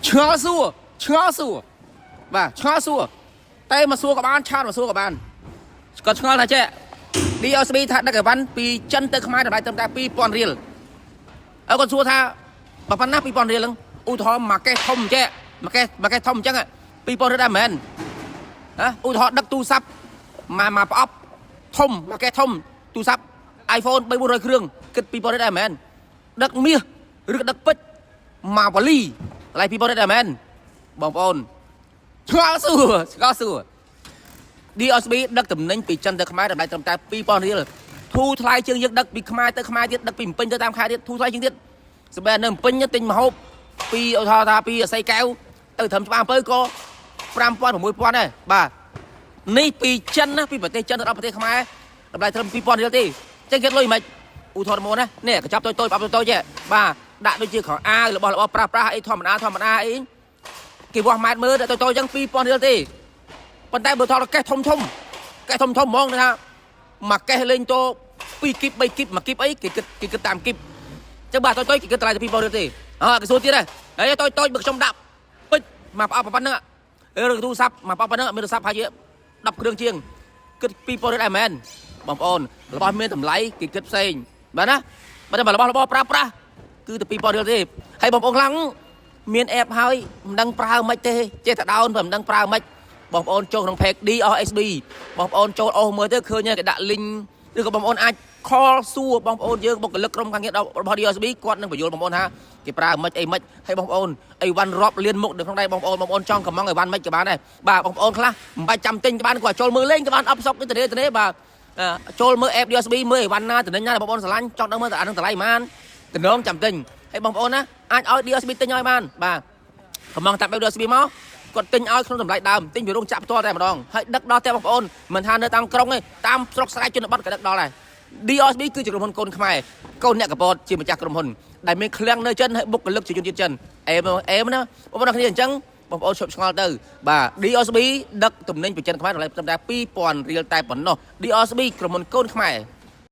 ឆ្ងល់សួរឆ្ងល់សួរបាទឆ្ងល់សួរតែមកសួរក៏បាន chat មកសួរក៏បានគាត់ឆ្ងល់ថាចេះ DSB ថាដឹកអីវ៉ាន់ពីចិនទៅខ្មែរតម្លៃត្រឹមតែ2000រៀលហើយគាត់សួរថាបើប៉ុណ្ណា2000រៀលហ្នឹងឧទាហរណ៍មកកេសធំចេះមកកេសមកកេសធំអញ្ចឹង2000រៀលដែរមែនហ៎ឧទាហរណ៍ដឹកទូរស័ព្ទមកមកប្រអប់ធំមកកេសធំទូរស័ព្ទ iPhone 3 400គ្រឿងគិត2000រៀលដែរមែនដឹកមាសឬក៏ដឹកពេជ្រមកវ៉ាលីតម្លៃ2000រៀលដែរមែនបងប្អូនឆ្ងល់សួរឆ្ងល់សួរ DSB ដឹកតំណែងពីចិនទៅខ្មែរតម្លៃត្រឹមតែ2000រៀលធូរថ្លៃជាងយើងដឹកពីខ្មែរទៅខ្មែរទៀតដឹកពីភ្នំពេញទៅតាមខេត្តទៀតធូរថ្លៃជាងទៀតសម្រាប់នៅភ្នំពេញទិញម្ហូបពីឧទាហរណ៍ថាពីអសីកែវទៅត្រឹមច្បារអំពៅក៏5000 6000ដែរបាទនេះពីចិនណាពីប្រទេសចិនទៅដល់ប្រទេសខ្មែរតម្លៃត្រឹម2000រៀលទេចឹងគេលុយមិនឧទាហរណ៍មកណានេះកញ្ចប់តូចតូចប្រអប់តូចតូចទេបាទដាក់ដូចជាខោអាវរបស់របរប្រាស់ប្រាស់អីធម្មតាធម្មតាអីគេវាស់ម៉ែត្រមើលតូចតូចចឹង2000រៀលទេ ប៉ុន្តែបើថតកេះធំធំកេះធំធំហ្មងថាមកកេះលេងត2គីប3គីប1គីបអីគេគិតគេគិតតាមគីបអញ្ចឹងបាទតូចតូចគេគិតតម្លៃតែ2000រៀលទេអើគេសួរទៀតដែរហើយតូចតូចបើខ្ញុំដាក់ពេជ្រមកប្រអប់ប៉ុណ្ណឹងឬទូរស័ព្ទមកប្រអប់ប៉ុណ្ណឹងមានទូរស័ព្ទប្រហែលជា10គ្រឿងជាងគិត2000រៀលដែរមែនបងប្អូនរបស់មានតម្លៃគេគិតផ្សេងបាទណាបើតែរបស់របរប្រើប្រាស់គឺតែ2000រៀលទេហើយបងប្អូនខ្លាំងមាន app ហើយមិនដឹងប្រើមិនទេចេះតែ down មិនដឹងប្រើមិន បងប្អូនចូលក្នុង page DRSB បងប្អូនចូលអូសមើលទៅឃើញគេដាក់ link ឬក៏បងប្អូនអាច call សួរបងប្អូនយើងបុគ្គលិកក្រុមការងាររបស់ DRSB គាត់នឹងបញ្យល់បងប្អូនថាគេប្រើមិនអីមិនហើយបងប្អូនអីវ៉ាន់រាប់លានមុខនៅក្នុងដៃបងប្អូនបងប្អូនចង់កំងអីវ៉ាន់មិនក៏បានដែរបាទបងប្អូនខ្លះមិនបាច់ចាំទិញក៏បានគាត់ចូលមើលលេងក៏បានអបសុកទៅទេបាទចូលមើល app DRSB មើលអីវ៉ាន់ណាតំណែងណាបងប្អូនស្រឡាញ់ចង់ដឹងមើលតើអានឹងតម្លៃប៉ុន្មានតំណងចាំទិញហើយបងប្អូនណាអាចឲ្យ DRSB ទិញឲ្យបានបាទកំងតាម DRSB មកគាត់ទិញឲ្យក្នុងតម្លៃដើមទិញពីរោងចក្រផ្ទាល់តែម្ដងហើយដឹកដល់តែបងប្អូនមិនថានៅតាមក្រុងទេតាមស្រុកស្រែជនបទក៏ដឹកដល់ដែរ DRSB គឺជាក្រុមហ៊ុនកូនខ្មែរកូនអ្នកកពតជាម្ចាស់ក្រុមហ៊ុនដែលមានឃ្លាំងនៅចិនហើយបុគ្គលិកជាជនជាតិចិនអេមអេមណាបងប្អូនគ្នាអញ្ចឹងបងប្អូនឈប់ឆ្ងល់ទៅបាទ DRSB ដឹកទំនិញពីចិនខ្មែរតម្លៃត្រឹមតែ2000រៀលតែប៉ុណ្ណោះ DRSB ក្រុមហ៊ុនកូនខ្មែរ។